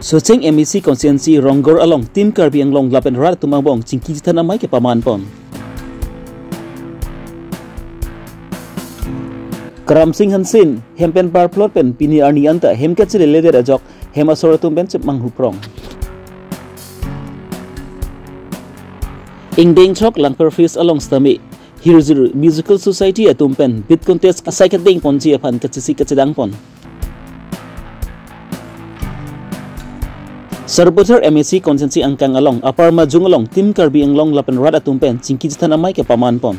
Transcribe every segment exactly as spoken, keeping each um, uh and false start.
Socheng M A C constituency Ronggur along Team Karbi Anglong lapen rat atum angbong chingki chethan amei kepaman pon. Karam Singh Hansen, hem pen parplot pen pini arni anta hem kachilele det ajok hem asor atum pen chepmang huprong. Ingdeng chok Langpher Field along sitame Hirjir Musical Society atum pen beat contest asai kedeng ponji aphan kachisi kachedang pon. Sarupathar M A C constituency angkang along Upper Majung along Team Karbi Anglong lapen rat atum pen chingki chethan amei kepaman pon.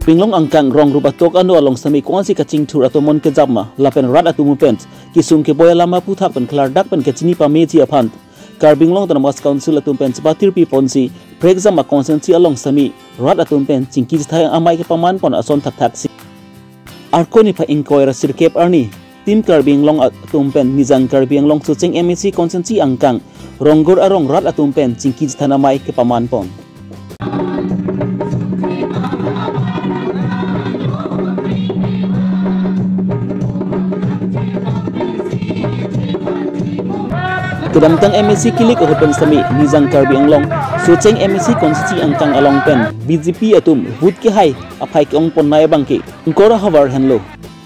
Karbi Anglong angkang rong rup atok ano along sitame ko-ansi kachingthur atomon kejapma lapen rat atum pen kesung keboi alam aphuthak pen klardak pen kachini pameji aphan Karbi Anglong Autonomous Council atum pen chepatirpi ponsi prekjam a constituency along sitame rat atum pen chingki chethan amei kepaman pon ason thakthaksi. Arkoi niphai ingkoi ra sirkep arni Team Karbi Anglong atum pen Nijang Karbi Anglong Socheng M A C constituency angkang Ronggur arong rat atum pen chingki chethan amei kepaman pon. Kedamtang M A C kilik ahut pen sitame Nijang Karbi Anglong Socheng M A C constituency angkang along pen B J P atum vote kehai aphai ke-ong ponnei abangke ingkoi ra havar henlo.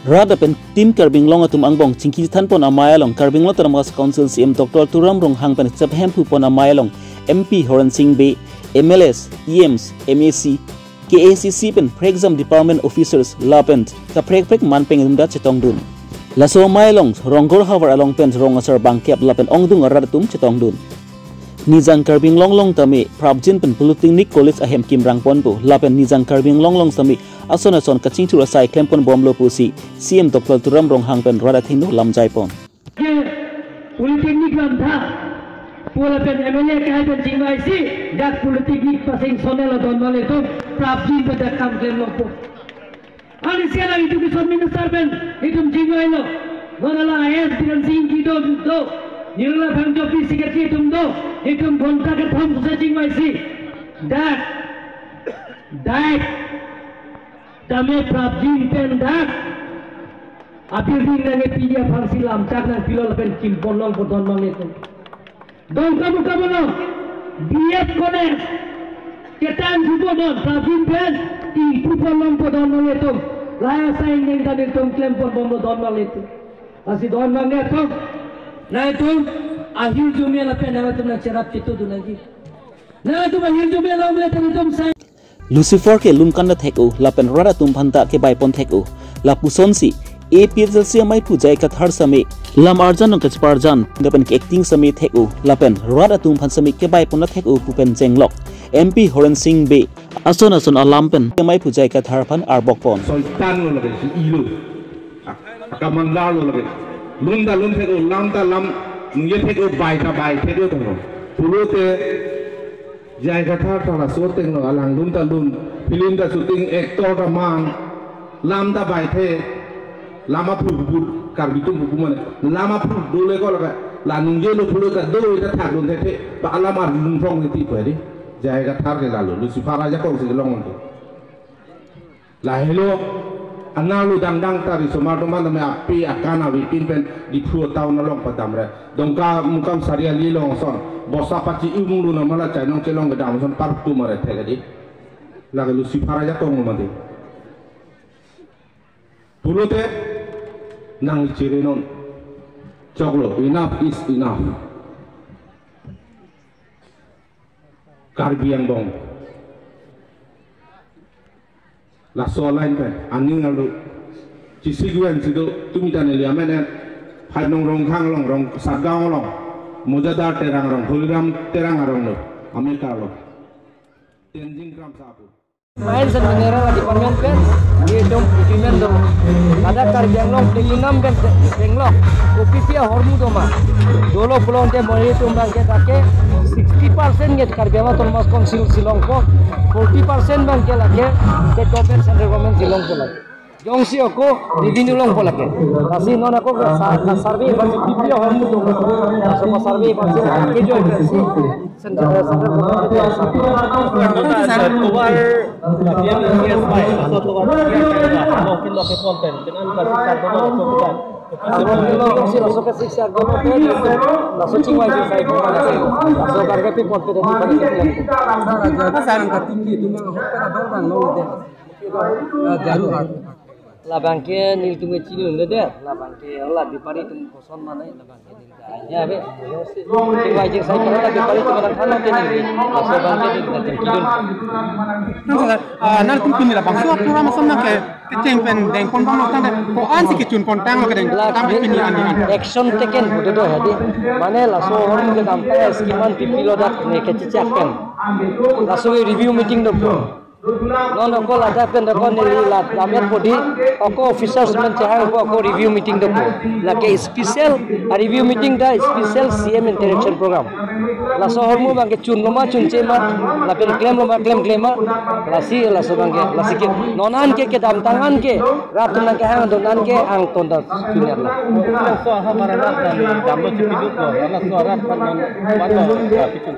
Rat lapen Team Karbi Anglong atum angbong chingki chethan pon amei along Karbi Anglong Autonomous Council C E M Doctor Tuliram Ronghang pen chephemphu pon amei along M P Horen Sing Bey, M L As, E Ms, M A C, K A C C pen prekjam department officers lapen kaprek prek manpeng atum ta chetongdun. Laso amei along Ronggur havar along pen rong asar bangkep lapen ongdung arat atum chetongdun. Nijang Karbi Anglong along tame prapjin pen Polytechnic College ahem kimrang ponpo lapen Nijang Karbi Anglong along tame ason ason kachingthur asai klem pon bomlo pusi C E M Doctor Tuliram Ronghang pen rat athengno lamjai pon. Ke Polytechnic lamtha, pu lapen M L A kehai pen chingvaisi, dak Polytechnic pasing sonel adon malitum prapjin pen dak kam klem longpo. Ani siala education minister pen itum chingvailo. Manala I A S Biren Singh Engti do, do. Nirmala Phangchopi secretary atum do. Itum ghonta kethom sose chingvaisi. Dak. Dak. Tame prapjin pen dak. A building nangkepi aphansi lamchak nangpilo lapen kim pon longpo don manglitum. Dongkamukam along B Ed College ketang thupo non prapjin pen ingpu pon longpo don manglitum. Lahai asai ingdeng ta nelitum klem pon bomlo don manglitum. Lasi don manglitum, nanglitum ahirjume lapen nanglitum nangcherap chetongdun nangji. Nanglitum ahirjume along le nanglitum sai. Lucifer ke lun kan ta thek-o lapen rat atum aphanta kebai pon thek-o. Lapusonsi A P H L C amei Pujai Kathar sitame lam arjan nong kacheparjan lapen ke-acting sitame thek-o lapen rat atum aphan sitame kebai pon ta thek-o pu pen chenglok M P Horen Sing Bey ason ason alam pen amei Pujai Kathar aphan arbok pon. Soitan lo lake, si ilo. Ak-, akamandar lo lake. Lun ta lun thek-o, lam ta lam, nungje thek-o, bai ta bai thek-o tong lo. Pulote, Jai Kathar ta laso ateng lo, alang lun ta lun, film ta shooting, actor ta mang, lam ta bai the, lam aphu phu, Karbi atum phu phu mane, lam aphu dole ko lake, la nungje lo pulo ta do ta thak lun the the, ba alam arlung thong le ti pu di, Jai Kathar ke lalo, Lucifer ajakong si long mane. Lahelo, anerlo dangdang ta risomar doman tame ape akan avepin pen Diphu town along padamre. Dongkamukam sariali along ason. Bosta pachi-imlo na mala chainong chelong kedam ason partu mare thek di. Lake Lucifer ajakong mati. Pulote nangchere non. Choklo, enough is enough. Karbi angbong. Laso line pen, aning arlo. Chisi guan sido, tumi ta neli amen en. Phai nong Rongkhang along, rong Satgaon along. Mojadar Terang arong, Holiram Terang arong lo. America lo. Tenzing Kramsa pu. Mines and Mineral Department pen, itum equipment do. Ladak Karbi Anglong Platinum pen penglok, kopi pi ahormu doma. Dolo pulote mo itum abangke take sixty percent ke Karbi Anglong Autonomous Council si longpo, forty percent abangke lake state government, central government si longpo lake. Jongsi ako revenue longpo lake. Lasi non ako sa-, sa-, survey aphansi kopi pi ahormu doma. So survey aphansi kejo aphansi. Central, central government. Tovar, P M G S Y, so tovar, P M G S Y, no, no, no, no, no, no, no. Laso ke six yard, laso chingvai jing sai, laso karke pi ponpe de. Sir, aja ka sir ang katiki tumang hok pen ador bang lo de. Ah, jaru hat. Labang ke nelitum ke chinine det, labang ke la bepari atum koson mane, labang ke neli. Ya, be. Chingvai jing sai, la bepari atum mane khana ke neli. Laso abang ke neli ta chingkidun. Nang sir, ah, nangtum pini labangso program ason nang ke kecheng pen dengpon bang lo tangte, ko-ansi kechun pon tanglo kedeng, la tang pini ani an. Action taken pu do hedi. Mane laso ahormu kedamtang scheme an pipilo dak ne kechechak pen. Laso review meeting do. Non ako ladak pen ako neli la lamet podi, ako officers men chehang ako, ako review meeting do. Lake special, ah, review meeting ta special C M interaction program. Laso ahormu abang ke chunlo ma chunche ma, lapen klemlo ma klemkle ma, lasi laso abang ke, lasi ke, non an ke kedamtang an ke, rat nang kehang do an ke angton ta chunnya la. Laso aha mara rat dan damlo chipiduk lo, laso rat pan non, pan lo, ya, pichun.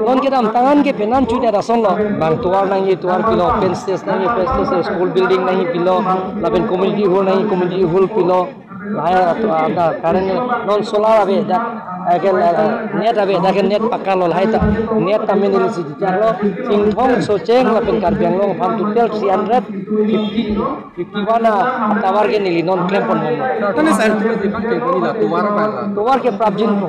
Non kedamtang an ke penan chunnya ason lo, bang tovar nangji tovar pilo, open stage nangji open stage, school building nangji pilo, lapen community hall nangji community hall pilo. Lahai atu ada current non solar ave dak, akel, eh, net ave dak, net pakka lo lahai ta. Net ta mini si chalo. Chinthong Socheng lapen Karbi Anglong aphan total three hundred fifty, fifty-one a tower ke neli non klem pon hom. Tane sir, tovar ke prapjin po.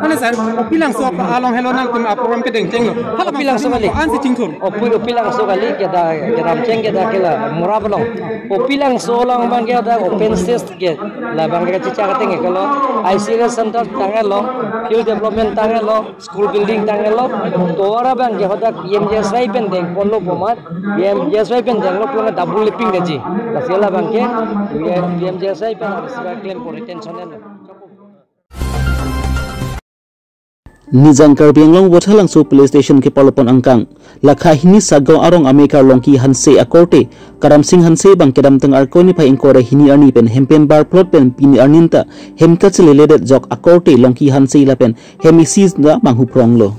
Tane sir, Opilangso along helo nangtum a program kedeng chenglo. Hala Opilangso kali. Ansi chingthur. Opi, Opilangso kali keda, kedam cheng keda kela mura belong. Opilangso along abang keda open stage ke, labang ke chicha kateng ke lo, I C L center tanglo, field development tanglo, school building tanglo, tovar abang ke hodak P M G S Y pen dengponlo bomat, P M G S Y pen denglo pulang double lapping gaji. Lasi labang ke, P M G S Y pen harus klem po retention lo. Nijang Karbi Anglong Vothatlangso Police Station keparlopon angkang. Lakha hini Sagong arong amekar Longki Hanse akorte, Karamsing Hanse abang kedamtang Arkoi niphai ingkoi ra hini arni pen hempen bar plot pen pini arni ta hem kacheledet jok akorte Longki Hanse lapen hem isi ta manghu pronglo.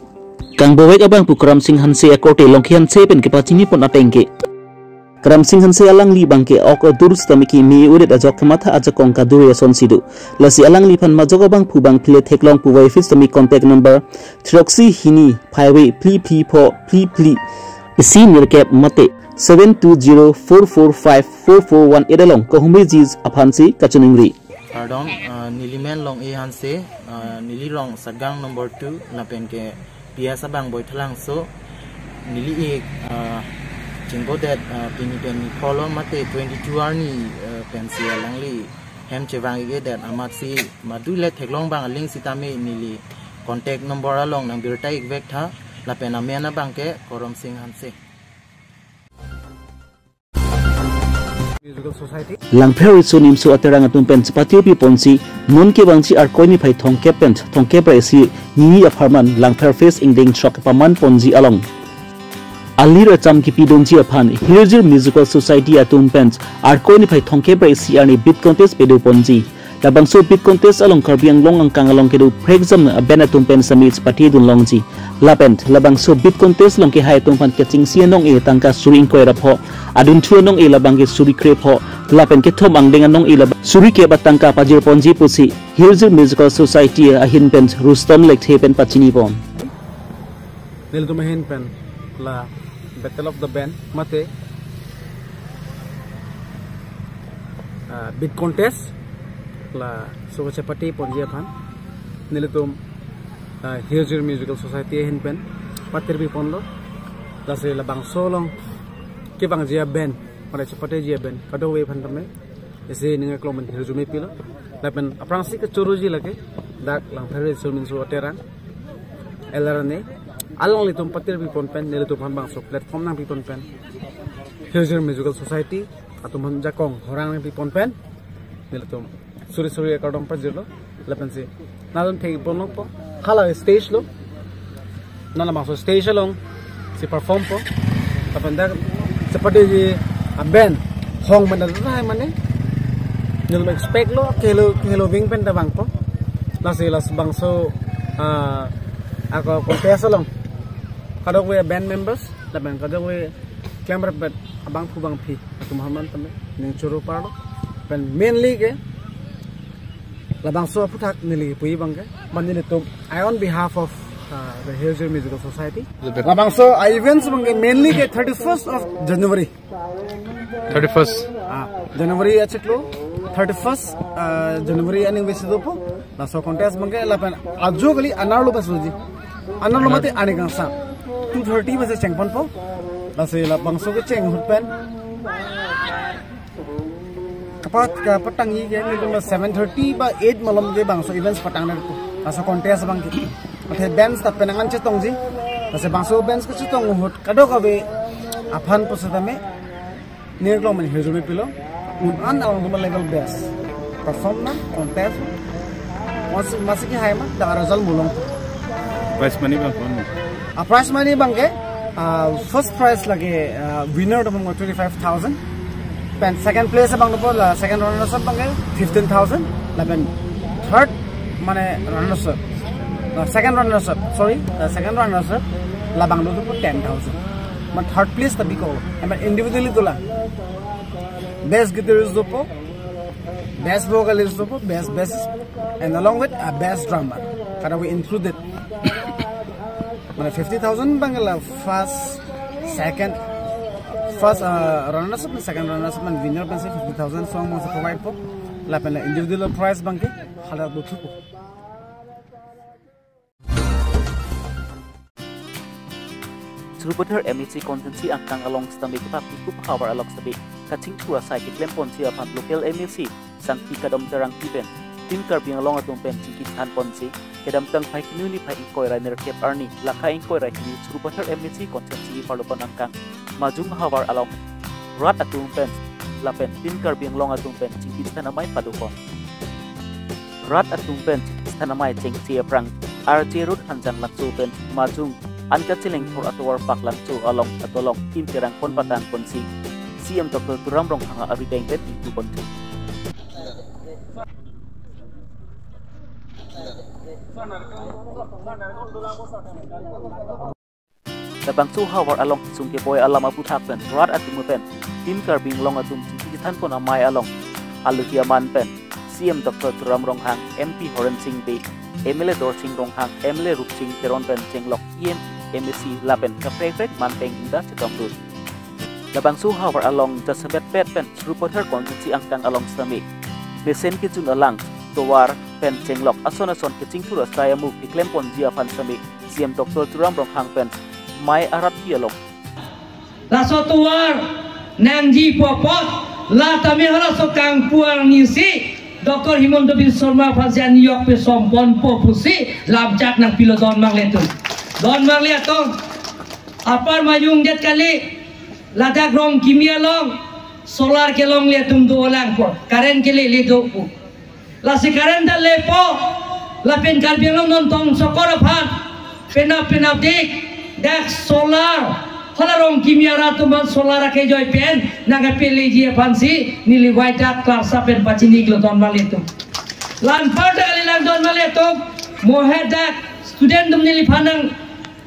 Kangbovek abang pu Karamsing Hanse akorte Longki Hanse pen kepachini pon ateng ke. Karamsing Hanse alangli abang ke ok odur sitame keme-o-edet ajok kematha ajakong kadure asonsi do. Lasi alangliphan majok abangphu abang phile theklong puvoiphit sitame contact number throksi hini phaive phli phli pho phli phli isi nerkep mate seven two zero four four five four four one eight along kahumri ji aphansi kachiningri. Pardon, uh, neli men Long-e Hanse, uh, neli rong Sagang number two, lapen ke P S abang Vothatlangso, neli ik, uh, chingbodet, uh, pini pen ni polo mate twenty-two arni, uh, pensi alangli hem chevang ik-edet amatsi madu le theklong abang aling sitame neli contact number along nangbirta ikvek tha, lapen amen abang ke Karamsing Hanse. Musical Society. Langpher Riso Nimso Aterang atum pen chepatio piponsi, non kevangji Arkoi niphai thomkep pen thomkep ra isi hini apharman Langpher Fest ingdeng throk paman ponji along. Alir acham kipidunji aphan Hirjir Musical Society atum pen Arkoi niphai thomkep ra isi arni beat contest pado ponji. Labangso beat contest along Karbi Anglong angkang along kedo prekjam a-band atum pen sami chepatidun longji. Lapen labangso beat contest along kehai atum aphan kechengsi anong-e tangka suri ingkoi ra pho, adunthu anong-e labang ke suri krepho, lapen kethom angdeng anong-e labang suri kep atangka pajir ponji pusi Hirjir Musical Society ahin pen Rustom Lekthe pen pachini pon. Nelitum ahin pen la Battle of the Band mate, ah, beat contest laso kachepate ponji aphan nelitum, ah, Hirjir Musical Society ahin pen patir piponlo. Lasi labangso along kevangji a-band, mane chepateji a-band kadokave aphan tame isi ning aklong pen hirjume pilo. Lapen aphrangsi kechoruji lake dak Langpher Riso Nimso Aterang, L R N A, alanglitum patir pipon pen, nelitum aphan bangso platform nangpipon pen, Hirjir Musical Society atum aphan jakong horang nangpipon pen, nelitum suri suri akardom pajirlo. Lapensi nangtum thekponlongpo, hala stage lo, non labangso stage alongsi perform po. Lapen dak chepateji a-band hong mana lahai mane, nelitum expect lo kehelo kehelo ving pen ta vangpo. Lasi labangso, ah, ako contest along kadokave band members lapen kadokave klemrap abangphu abangphi atum aphan tame ning choro parlo. Pen mainly ke Labangso aphuthak neli puji abangke, mane nelitum, I on behalf of, uh, the Hillsview Musical Society. Labangso a-events abangke mainly ke thirty-first of January. Thirty-first. Ah, January achiklo, thirty-first, uh, January aningve si dopo. Laso contest abangke lapen ajo kali anerlo bas doji. Anerlo mate arni kangsam. Two thirty bas chengponpo. Lasi labangso kecheng ahut pen kapat, kapatangji ke nelitum seven thirty ba eight malom ke bangso events patangnerpo. Laso contest abangke. Athe bands ta penang an chetongji. Lasi bangso bands kechetong ahut kadokave aphan pusitame nirklong men hirjume pilo. Un-an alangtum a-level best perform nang, contest. Mas, masi kehai ma, dak result mulong. Prize money abang ko-an? A-prize money abangke, ah, first prize lake, ah, winner atum abang twenty-five thousand. Pen second place abang dopo la second runners up abangke fifteen thousand. Lapen third mane runners up. La second runners up, sorry, la second runners up labang dopo ten thousand. Mane third place ta biko. Mane individually dolang. Best guitarist dopo, best vocalist dopo, best bassist, and along with a best drummer. Kadokave included. Mane fifty thousand abangke la first, second, first, uh, runners up, second runners up, and winner pensi fifty thousand song masa provide po. Lapen la individual prize abangke hala dothupo. Sarupathar M A C constituency angkang along sitame kepapi kup havar along sitame kachingthur asai keklemponji aphan local M A C Sangpi Kadom Terangpi pen Team Karbi Anglong atum pen chingki thanponji kedamtang Phaikuni niphai ingkoi ra nerkep arni lake ingkoi ra hini Sarupathar M A C constituency Parlopan angkang Majung havar along rat atum pen lapen Team Karbi Anglong atum pen chingki than amei padopon. Rat atum pen than amei chengche aphrang R J Road Hanjang Langso pen Majung an kacheleng thor atovar park Langso along atolong Team Terang pon patangponsi C M Doctor Tuliram Ronghang arideng pen ingpuponji. Labangso havar along kesung keboi alam aphuthak pen rat atum pen Team Karbi Anglong atum chingki thanpon amei along alohi aman pen C M Doctor Tuliram Ronghang, M P Horen Sing Bey, M L A Dorsing Ronghang, M L A Rupsing Teron pen chenglok E M, M A C lapen kaprek kaprek manpeng ingda chetongdun. Labangso havar along jasemet pet pen Sarupathar constituency angkang along sitame mesen kejun alang tovar pen chenglok ason ason kachingthur asai amu keklemponji aphan sitame C M Doctor Tuliram Ronghang pen mei arat pi along. Laso tovar nangji pu apot, la tame halaso kangpu arnisi Doctor Himanta Biswa Sarma aphansi aniyok pesomponpo pusi lamchak nangpilo don mangle atum. Don mangle atum, apar Majung det kali, ladak Rongkimi along solar kelongle atum dolangpo, current kelele do pu. Lasi current ta lepo, lapen Karbi Anglong non tong sokor aphan penap penap dik, dak solar, hala Rongkimi arat atum aphan solar akejoi pen nangkepeleji aphansi neli wai dak klarsa pen pachini-iklo don mangle atum. La anpar dak kali lang don mangle atum, mo he dak student atum neliphan nang,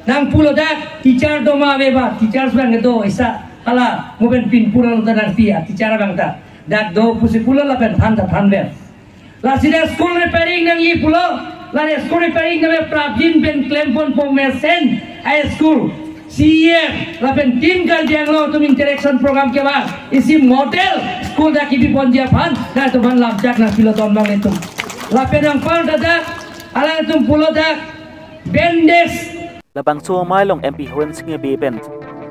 nangpulo dak teacher doma ave ba, teachers abang do isa, hala mo pen pinpur along ta nangpi a teacher abang ta. Dak do pusi pulo lapen than ta thanver. Lasi dak school repairing nangji pulo, la dak school repairing nangji prapjin pen klemponpo mesen a school. C E M lapen Team Karbi Anglong atum interaction program kevang isi model school dak kebiponji aphan, dak atum aphan lamchak nangpilo don mangle atum. Lapen anpar ta dak, alangtum pulo dak bandage. Labangso amei along M P Horen Sing Bey pen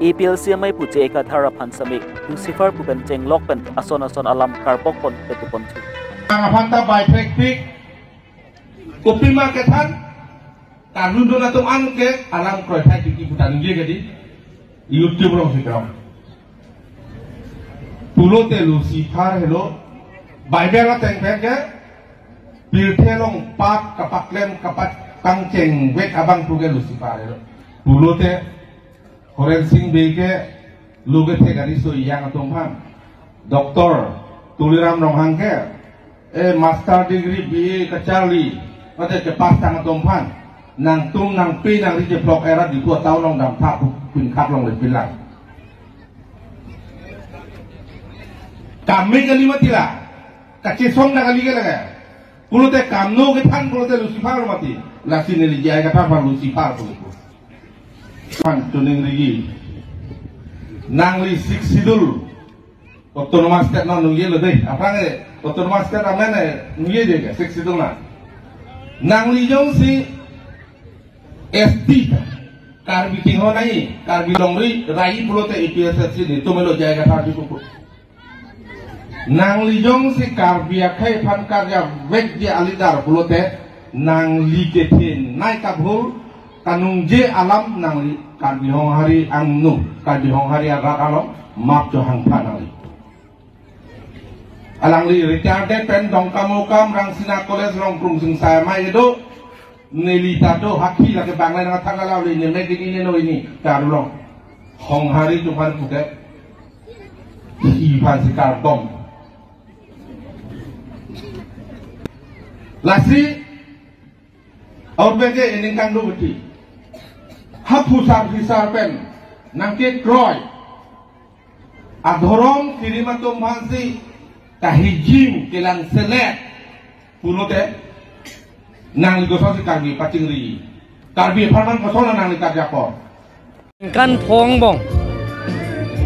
A P L C amei pu J I Kathar aphan sitame Lucifer pu pen chenglok pen ason ason alam karbokpon petuponji. Ang aphan ta bai prekpik, kopima kethan, kanun dun atum an ke alam kroithai tiki putan ge gadi YouTube alongsi kram. Pulote Lucifer helo, Bible ateng pen ke, pirthe along pap kapaklem kapakangchengvek abang pu ke Lucifer helo. Pulote Horen Sing Bey ke lo kethe kariso iyang atum aphan. Doctor Tuliram Ronghang ke, eh, master degree B A kacharli, mate kepass tang atum aphan. Nangtum nangpi nangri kephlok era Diphu town along damtha pu pinkhat longlepilang. Kami kali mati la, kachesong na kali ke lage. Pulote kamno kethan pulote Lucifer mati. Lasi neli J I Kathar aphan Lucifer pulo. Aphan tuning rigi. Nangli Sixth Schedule Autonomous State non nungjelo dei. Aphrang e Autonomous State amen e nungjelo dei Sixth Schedule na. Nangli jongsi S T Karbi Anglong nai, Karbi longri rai pulote A P H L C netum lo J I Kathar di pupu. Nangli jongsi Karbi akhei aphan karja vekji a-leader pulote nangli kethenei kabhul kaningje alam nangli Karbi Honghari angno, Karbi Honghari arat along map chohang phan nangli. Alangli retired pen Dongkamukam Rangsina College Rongkrung Singsai amei kedo. Neli ta do hakhi lake banglai nang thak ala uli ne mek ini ne no ini karulong. Honghari atum aphan puke. Hi aphan si kardom. Lasi, aur bege ining kangdu beti. Haphusar phisar pen nangkekroi. Adhorom kirim atum aphansi kahijim kelang selek pulote nangli kosonsi Karbi pachingri. Karbi apharman koson nangli karjakor. Ningkan phongbong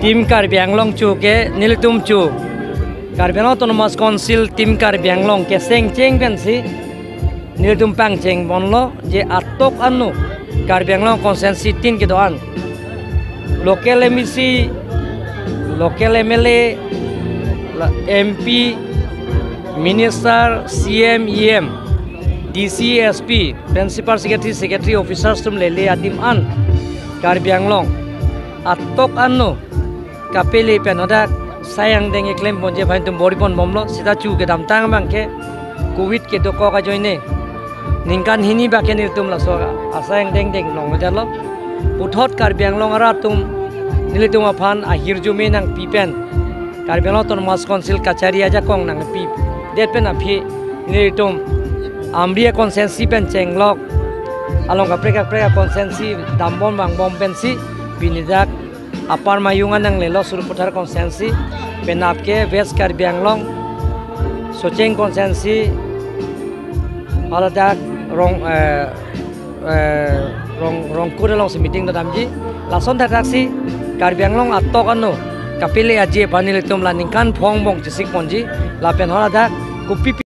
Team Karbi Anglong chu ke nelitum chu Karbi Anglong Autonomous Council Team Karbi Anglong kesengcheng pensi nelitum pangcheng ponlo je atok anu Karbi Anglong constituency tin kedo-an local M A C, local M L A, la-, M P, minister, C M, E M, D C, S P, principal secretary, secretary, officers atum lele adim an Karbi Anglong atok anu kapele pen hadak asai angdeng keklem ponji aphan itum bor-i ponbomlo. Sita chu kedamtang abangke Covid kedokok ajoine ningkan hini bangke nelitum laso asai angdeng deng longledetlo. Puthot Karbi Anglong arat atum nelitum aphan ahirjume nangpi pen Karbi Anglong Autonomous Council kachari ajakong nangpidet pen aphi nelitum Amri a-constituency pen chenglok along kaprek kaprek a-constituency dambom vangbom pensi pini dak Upper Mayung an nanglelo, Sarupathar constituency, penap ke West Karbi Anglong, Socheng constituency, haladak Rong, eh, eh, Rong, Rongkur alongsi meeting dodamji. Lason thakthak si Karbi Anglong atok anu kapele aji aphan nelitum la ningkan phongbong chesik ponji, lapen haladak kopi